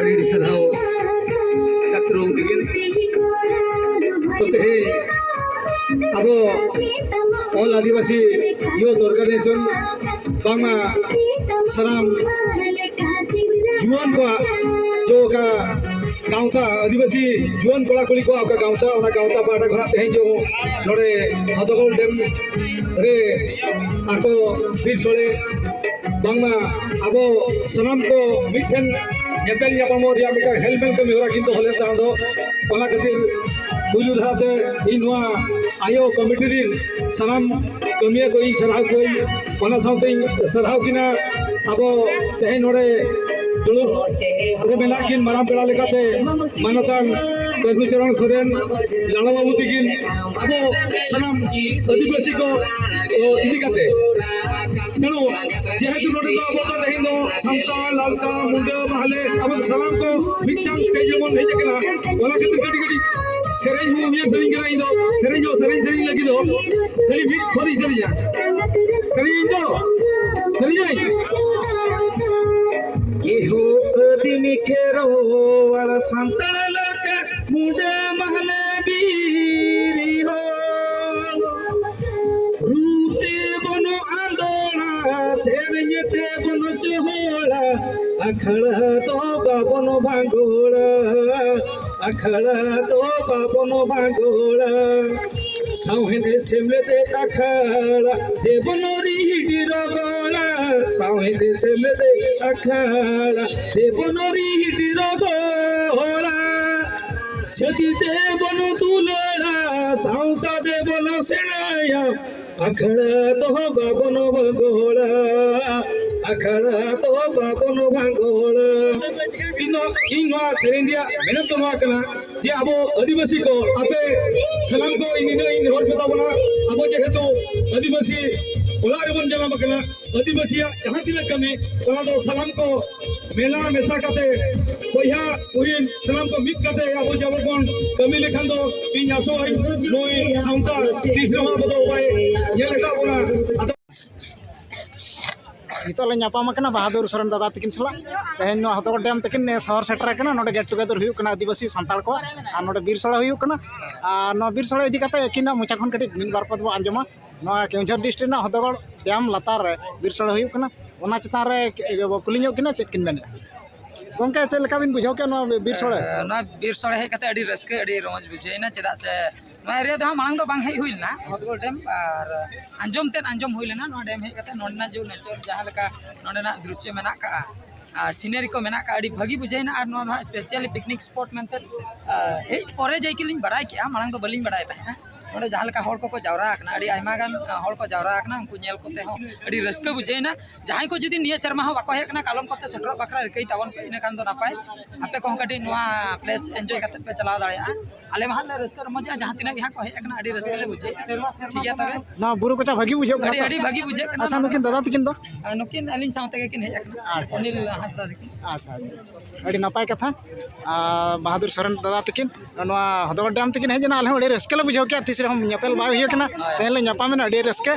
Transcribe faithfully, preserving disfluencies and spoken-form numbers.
ᱟᱹᱰᱤ ᱟᱹᱰᱤ ᱥᱟᱨᱦᱟᱣ ᱰᱟᱠᱛᱟᱨ ᱜᱚᱢᱠᱮ ᱜᱮ᱾ ᱛᱚ ᱛᱮᱦᱮᱧ ᱟᱵᱚ All Adivasi Youth Organization ᱵᱟᱝᱢᱟ ᱥᱟᱱᱟᱢ ᱡᱩᱣᱟᱹᱱ ᱠᱚᱣᱟᱜ ᱡᱚ ᱚᱠᱟ ᱜᱟᱶᱛᱟ, ᱟᱹᱫᱤᱵᱟᱹᱥᱤ ᱡᱩᱣᱟᱹᱱ ᱠᱚᱲᱟ ᱠᱩᱲᱤ ᱠᱚᱣᱟᱜ ᱚᱠᱟ ᱜᱟᱶᱛᱟ, ᱚᱱᱟ ᱜᱟᱶᱛᱟ ᱯᱟᱦᱴᱟ ᱠᱷᱚᱱᱟᱜ ᱛᱮᱦᱮᱧ ᱡᱮ ᱱᱚᱰᱮ ᱦᱚᱫᱚᱜᱚᱲ ᱰᱮᱢ ᱨᱮ ᱟᱠᱚ ᱵᱤᱨ ᱥᱳᱲᱮ ᱵᱟᱝᱢᱟ ᱟᱵᱚ ᱥᱟᱱᱟᱢ ᱠᱚ ᱢᱤᱫᱴᱷᱮᱱ ᱧᱮᱯᱮᱞ ᱧᱟᱯᱟᱢᱚᱜ ᱨᱮᱭᱟᱜ ᱢᱤᱫᱴᱟᱝ ᱦᱮᱞᱢᱮᱞ ᱠᱟᱹᱢᱤ ᱦᱚᱨᱟ ᱠᱤᱱ ᱫᱚᱦᱚ ᱞᱮᱫ ᱛᱟᱦᱮᱸ ᱫᱚ, ᱚᱱᱟ ᱠᱷᱟᱹᱛᱤᱨ ᱯᱩᱭᱞᱩ ᱫᱷᱟᱨᱟᱛᱮ ᱤᱧ ᱱᱚᱣᱟ ᱟᱭᱳ ᱠᱚᱢᱤᱴᱤ ᱨᱤᱱ ᱥᱟᱱᱟᱢ ᱠᱟᱹᱢᱤᱭᱟᱹ ᱠᱚ ᱤᱧ ᱥᱟᱨᱦᱟᱣ ᱠᱚᱣᱟᱧ᱾ ᱚᱱᱟ ᱥᱟᱶᱛᱮᱧ ᱥᱟᱨᱦᱟᱣ ᱠᱤᱱᱟ ᱟᱵᱚ ᱛᱮᱦᱮᱧ ᱱᱚᱰᱮ ᱫᱩᱲᱩᱵ ᱨᱮ ᱢᱮᱱᱟᱜ ᱠᱤᱱ ᱢᱟᱨᱟᱝ ᱯᱮᱲᱟ ᱞᱮᱠᱟᱛᱮ ᱢᱟᱱᱚᱛᱟᱱ ᱠᱟᱹᱨᱱᱩ ᱪᱚᱨᱚᱬ ᱥᱚᱨᱮᱱ ᱞᱟᱞᱟ ᱵᱟᱹᱵᱩ ᱛᱤᱠᱤᱱ ᱟᱵᱚ ᱥᱟᱱᱟᱢ ᱟᱹᱫᱤᱵᱟᱹᱥᱤ ᱠᱚ ᱤᱫᱤ ᱠᱟᱛᱮ᱾ ᱛᱮᱱᱩ ᱡᱮᱦᱮᱛᱩ ᱱᱚᱰᱮ ᱫᱚ ᱟᱵᱚ ᱫᱚ ᱛᱮᱦᱮᱧ ᱫᱚ ᱥᱟᱱᱛᱟᱲ, ᱞᱟᱞᱠᱟ, ᱢᱩᱱᱰᱟᱹ, ᱢᱟᱦᱞᱮ, ᱟᱵᱚ ᱥᱟᱱᱟᱢ ᱠᱚ ᱢᱤᱫᱴᱟᱝ ᱥᱴᱮᱡ ᱨᱮᱵᱚᱱ ᱦᱮᱡ ᱟᱠᱟᱱᱟ᱾ ᱚᱱᱟ ᱠᱷᱟᱹᱛᱤᱨ ᱠᱟᱹᱴᱤᱡ ᱠᱟᱹᱴᱤᱡ ᱥᱮᱨᱮᱧ ᱦᱚᱸ ᱩᱭᱦᱟᱹᱨ ᱥᱮᱨᱮᱧ ᱠᱟᱱᱟ᱾ ᱤᱧ ᱫᱚ ᱥᱮᱨᱮᱧ ᱫᱚ ᱥᱮᱨᱮᱧ ᱥᱮᱨᱮᱧ ᱞᱟᱹᱜᱤᱫ ᱫᱚ ᱠᱷᱟᱹᱞᱤ ᱢᱤᱫ ᱠᱷᱚᱱᱤᱧ ᱥᱮᱨᱮᱧᱟ᱾ ᱥᱮᱨᱮᱧᱟᱹᱧ ᱛᱚ? ᱥᱮᱨᱮᱧᱟᱹᱧ᱾ ᱮᱦᱳ ᱟᱹᱫᱤᱢᱤ ᱠᱷᱮᱨᱣᱟᱲ ᱥᱟᱱᱛᱟᱲ ᱞᱟᱲᱠᱟ ᱢᱩᱰᱟᱹ ᱢᱟᱦᱞᱮ ᱵᱤᱨᱤ ᱦᱚᱲ᱾ ᱨᱩ ᱛᱮ ᱵᱚᱱ ᱟᱸᱫᱳᱲᱟ, ᱥᱮᱨᱮᱧ ᱛᱮ ᱵᱚᱱ ᱪᱚᱦᱚᱲᱟ, ᱟᱠᱷᱲᱟ ᱫᱚ ᱵᱟᱵᱚᱱ ᱵᱟᱸᱜᱚᱲᱟ, ᱟᱠᱷᱲᱟ ᱫᱚ ᱵᱟᱵᱚᱱ ᱵᱟᱸᱜᱚᱲᱟ᱾ ᱥᱟᱶᱦᱮᱫ ᱥᱮᱢᱞᱮᱫ ᱟᱠᱷᱲᱟ ᱫᱮᱵᱚᱱ ᱨᱤᱦᱤᱲ ᱨᱚᱜᱚᱲᱟ, ᱥᱟᱶᱦᱮᱫ ᱥᱮᱢᱞᱮᱫ ᱟᱠᱷᱲᱟ ᱫᱮᱵᱚᱱ ᱨᱤᱦᱤᱲ ᱨᱚᱜᱚᱲᱟ᱾ ᱪᱷᱟᱹᱛᱤ ᱛᱮᱵᱚᱱ ᱫᱩᱞᱟᱹᱲᱟ, ᱥᱟᱶᱛᱟ ᱛᱮᱵᱚᱱ ᱥᱮᱬᱟᱭᱟ, ᱟᱠᱷᱲᱟ ᱫᱚ ᱵᱟᱵᱚᱱ ᱵᱟᱸᱜᱚᱲᱟ, ᱟᱠᱷᱲᱟ ᱫᱚ ᱵᱟᱵᱚᱱ ᱵᱟᱸᱜᱚᱲᱟ᱾ ᱤᱧ ᱱᱚᱣᱟ, ᱤᱧ ᱱᱚᱣᱟ ᱥᱮᱨᱮᱧ ᱨᱮᱭᱟᱜ ᱢᱮᱱᱮᱛ ᱫᱚ ᱱᱚᱣᱟ ᱠᱟᱱᱟ ᱡᱮ ᱟᱵᱚ ᱟᱹᱫᱤᱵᱟᱹᱥᱤ ᱠᱚ, ᱟᱯᱮ ᱥᱟᱱᱟᱢ ᱠᱚ ᱤᱧ ᱱᱤᱱᱟᱹᱜ ᱤᱧ ᱱᱮᱦᱚᱨ ᱡᱚᱛᱟ ᱵᱚᱱᱟ, ᱟᱵᱚ ᱡᱮᱦᱮᱛᱩ ᱟᱹᱫᱤᱵᱟᱹᱥᱤ ᱚᱲᱟᱜ ᱨᱮᱵᱚᱱ ᱡᱟᱱᱟᱢ ᱟᱠᱟᱱᱟ, ᱟᱹᱫᱤᱵᱟᱹᱥᱤᱭᱟᱜ ᱡᱟᱦᱟᱸ ᱛᱤᱱᱟᱹᱜ ᱠᱟᱹᱢᱤ, ᱚᱱᱟ ᱫᱚ ᱥᱟᱱᱟᱢ ᱠᱚ ᱢᱮᱞᱟ ᱢᱮᱥᱟ ᱠᱟᱛᱮ, ᱵᱚᱭᱦᱟ ᱵᱩᱦᱤᱱ ᱥᱟᱱᱟᱢ ᱠᱚ ᱢᱤᱫ ᱠᱟᱛᱮ ᱟᱵᱚ ᱡᱟᱵᱚ ᱵᱚᱱ ᱠᱟᱹᱢᱤ ᱞᱮᱠᱷᱟᱱ ᱫᱚ ᱤᱧ ᱟᱥᱚᱜᱼᱟᱹᱧ ᱱᱩᱭ ᱥᱟᱶᱛᱟ ᱛᱤᱥ ᱨᱮᱦᱚᱸ ᱟᱵᱚ ᱫᱚ ᱵᱟᱭ ᱧᱮᱞ ᱟᱠᱟᱫ ᱵᱚᱱᱟ᱾ ᱟᱫᱚ ᱱᱤᱛᱚᱜ ᱞᱮ ᱧᱟᱯᱟᱢ ᱟᱠᱟᱱᱟ ᱵᱟᱦᱟᱫᱩᱨ ᱥᱚᱨᱮᱱ ᱫᱟᱫᱟ ᱛᱟᱹᱠᱤᱱ ᱥᱟᱞᱟᱜ᱾ ᱛᱮᱦᱮᱧ ᱱᱚᱣᱟ ᱦᱚᱫᱚᱜᱚᱲ ᱰᱮᱢ ᱛᱟᱹᱠᱤᱱ ᱥᱚᱦᱚᱨ ᱥᱮᱴᱮᱨ ᱟᱠᱟᱱᱟ᱾ ᱱᱚᱰᱮ ᱜᱮᱴ ᱴᱩᱜᱮᱫᱟᱨ ᱦᱩᱭᱩᱜ ᱠᱟᱱᱟ ᱟᱹᱫᱤᱵᱟᱹᱥᱤ ᱥᱟᱱᱛᱟᱲ ᱠᱚᱣᱟᱜ, ᱟᱨ ᱱᱚᱰᱮ ᱵᱤᱨ ᱥᱚᱲᱮ ᱦᱩᱭᱩᱜ ᱠᱟᱱᱟ᱾ ᱟᱨ ᱱᱚᱣᱟ ᱵᱤᱨ ᱥᱚᱲᱮ ᱤᱫᱤ ᱠᱟᱛᱮ ᱟᱹᱠᱤᱱᱟᱜ ᱢᱚᱪᱟ ᱠᱷᱚᱱ ᱠᱟᱹᱴᱤᱡ ᱢᱤᱫ ᱵᱟᱨ ᱯᱚᱫ ᱵᱚ ᱟᱸᱡᱚᱢᱟ᱾ ᱱᱚᱣᱟ ᱠᱮᱣᱚᱱᱡᱷᱚᱨ ᱰᱤᱥᱴᱨᱤᱠᱴ ᱨᱮᱱᱟᱜ ᱦᱚᱫᱚᱜᱚᱲ ᱰᱮᱢ ᱞᱟᱛᱟᱨ ᱨᱮ ᱵᱤᱨ ᱥᱚᱲᱮ ᱦᱩᱭᱩᱜ ᱠᱟᱱᱟ, ᱚᱱᱟ ᱪᱮᱛᱟᱱ ᱨᱮ ᱠᱩᱞᱤ ᱧᱚᱜ ᱠᱤᱱᱟ ᱪᱮᱫ ᱠᱤᱱ ᱢᱮᱱᱮᱫᱼᱟ᱾ ᱜᱚᱢᱠᱮ, ᱪᱮᱫ ᱞᱮᱠᱟ ᱵᱤᱱ ᱵᱩᱡᱷᱟᱹᱣ ᱠᱮᱫᱼᱟ ᱱᱚᱣᱟ ᱵᱤᱨ ᱥᱚᱲᱮ? ᱱᱚᱣᱟ ᱵᱤᱨ ᱥᱚᱲᱮ ᱦᱮᱡ ᱠᱟᱛᱮ ᱟᱹᱰᱤ ᱨᱟᱹᱥᱠᱟᱹ, ᱟᱹᱰᱤ ᱨᱚᱢᱚᱡᱽ ᱵᱩᱡᱷᱟᱹᱣ ᱮᱱᱟ᱾ ᱪᱮᱫᱟᱜ ᱥᱮ ᱱᱚᱣᱟ ᱮᱨᱤᱭᱟ ᱫᱚ ᱦᱟᱸᱜ ᱢᱟᱲᱟᱝ ᱫᱚ ᱵᱟᱝ ᱦᱮᱡ ᱦᱩᱭ ᱞᱮᱱᱟ, ᱦᱚᱫᱚᱜᱚᱲ ᱰᱮᱢ, ᱟᱨ ᱟᱸᱡᱚᱢ ᱛᱮᱫ ᱟᱸᱡᱚᱢ ᱦᱩᱭ ᱞᱮᱱᱟ᱾ ᱱᱚᱣᱟ ᱰᱮᱢ ᱦᱮᱡ ᱠᱟᱛᱮ ᱱᱚᱰᱮᱱᱟᱜ ᱡᱮ ᱱᱮᱪᱟᱨ ᱡᱟᱦᱟᱸ ᱞᱮᱠᱟ ᱱᱚᱰᱮᱱᱟᱜ ᱫᱨᱤᱥᱥᱚ ᱢᱮᱱᱟᱜ ᱠᱟᱜᱼᱟ, ᱟᱨ ᱥᱤᱱᱟᱨᱤ ᱠᱚ ᱢᱮᱱᱟᱜ ᱠᱟᱜᱼᱟ, ᱟᱹᱰᱤ ᱵᱷᱟᱹᱜᱤ ᱵᱩᱡᱷᱟᱹᱣ ᱮᱱᱟ᱾ ᱟᱨ ᱱᱚᱣᱟ ᱫᱚ ᱦᱟᱸᱜ ᱥᱯᱮᱥᱟᱞᱤ ᱯᱤᱠᱱᱤᱠ ᱥᱯᱚᱴ ᱢᱮᱱᱛᱮ, ᱟᱨ ᱦᱮᱡ ᱯᱚᱨᱮ ᱡᱟᱭ ᱠᱤᱞᱤᱧ ᱵᱟᱲᱟᱭ ᱠᱮᱜᱼᱟ, ᱢᱟᱲᱟᱝ ᱫᱚ ᱵᱟᱹᱞᱤᱧ ᱵᱟᱲᱟᱭ ᱛᱟᱦᱮᱸᱫ᱾ ᱱᱚᱰᱮ ᱡᱟᱦᱟᱸ ᱞᱮᱠᱟ ᱦᱚᱲ ᱠᱚᱠᱚ ᱡᱟᱣᱨᱟ ᱟᱠᱟᱱᱟ, ᱟᱹᱰᱤ ᱟᱭᱢᱟ ᱜᱟᱱ ᱦᱚᱲ ᱠᱚ ᱡᱟᱣᱨᱟ ᱟᱠᱟᱱᱟ, ᱩᱱᱠᱩ ᱧᱮᱞ ᱠᱚᱛᱮ ᱦᱚᱸ ᱟᱹᱰᱤ ᱨᱟᱹᱥᱠᱟᱹ ᱵᱩᱡᱷᱟᱹᱣ ᱮᱱᱟ᱾ ᱡᱟᱦᱟᱸᱭ ᱠᱚ ᱡᱩᱫᱤ ᱱᱤᱭᱟᱹ ᱥᱮᱨᱢᱟ ᱦᱚᱸ ᱵᱟᱠᱚ ᱦᱮᱡ ᱟᱠᱟᱱᱟ, ᱠᱟᱞᱚᱢ ᱠᱚᱛᱮ ᱥᱮᱴᱮᱨᱚᱜ ᱵᱟᱠᱷᱨᱟ ᱨᱤᱠᱟᱹᱭ ᱛᱟᱵᱚᱱ ᱯᱮ, ᱤᱱᱟᱹ ᱠᱷᱟᱱ ᱫᱚ ᱱᱟᱯᱟᱭ᱾ ᱟᱯᱮ ᱠᱚᱦᱚᱸ ᱠᱟᱹᱴᱤᱡ ᱱᱚᱣᱟ ᱯᱞᱮᱥ ᱮᱱᱡᱚᱭ ᱠᱟᱛᱮ ᱯᱮ ᱪᱟᱞᱟᱣ ᱫᱟᱲᱮᱭᱟᱜᱼᱟ᱾ ᱟᱞᱮ ᱢᱟ ᱦᱟᱸᱜ ᱞᱮ ᱨᱟᱹᱥᱠᱟᱹ ᱨᱚᱢᱚᱡᱚᱜᱼᱟ, ᱡᱟᱦᱟᱸ ᱛᱤᱱᱟᱹᱜ ᱜᱮ ᱦᱟᱸᱜ ᱠᱚ ᱦᱮᱡ ᱟᱠᱟᱱᱟ, ᱟᱹᱰᱤ ᱨᱟᱹᱥᱠᱟᱹ ᱞᱮ ᱵᱩᱡᱷᱟᱹᱣᱮᱫᱼᱟ᱾ ᱴᱷᱤᱠ ᱜᱮᱭᱟ ᱛᱚᱵᱮ᱾ ᱱᱚᱣᱟ ᱵᱩᱨᱩ ᱠᱚᱪᱟ ᱵᱷᱟᱹᱜᱤ ᱵᱩᱡᱷᱟᱹᱜ ᱠᱟᱱᱟ ᱟᱹᱰᱤ, ᱛᱚ? ᱟᱹᱰᱤ ᱵᱷᱟᱹᱜᱤ ᱵᱩᱡᱷᱟᱹᱜ ᱠᱟᱱᱟ᱾ ᱟᱪᱪᱷᱟ, ᱱᱩᱠᱤᱱ ᱫᱟᱫᱟ ᱛᱟᱹᱠᱤᱱ ᱫᱚ? ᱟᱨ ᱱᱩᱠᱤᱱ ᱟᱹᱞᱤᱧ ᱥᱟᱶ ᱛᱮᱜᱮ ᱠᱤᱱ ᱦᱮᱡ ᱟᱠᱟᱱᱟ, ᱟᱪᱪᱷᱟ᱾ ᱚᱱᱤᱞ ᱦᱟᱸᱥᱫᱟ ᱛᱟᱹᱠᱤᱱ᱾ ᱟᱪᱪᱷᱟ, ᱟᱪᱪᱷᱟ, ᱟᱹᱰᱤ ᱱᱟᱯᱟᱭ ᱠᱟᱛᱷᱟ᱾ ᱟᱨ ᱵᱟᱦᱟᱫᱩᱨ ᱥᱚᱨᱮᱱ ᱫᱟᱫᱟ ᱛᱟᱹᱠᱤᱱ ᱱᱚᱣᱟ ᱦᱚᱫᱚᱜᱚᱲ ᱰᱮᱢ ᱛᱟᱹᱠᱤᱱ ᱦᱮᱡ ᱮᱱᱟ, ᱟᱞᱮ ᱦᱚᱸ ᱟᱹᱰᱤ ᱨᱟᱹᱥᱠᱟᱹ ᱞᱮ ᱵᱩᱡᱷᱟᱹᱣ ᱠᱮᱜᱼᱟ᱾ ᱛᱤᱥ ᱨᱮᱦᱚᱸ ᱧᱮᱯᱮᱞ ᱵᱟᱭ ᱦᱩᱭ ᱟᱠᱟᱱᱟ, ᱛᱮᱦᱮᱧ ᱞᱮ ᱧᱟᱯᱟᱢ ᱮᱱᱟ, ᱟᱹᱰᱤ ᱨᱟᱹᱥᱠᱟᱹ᱾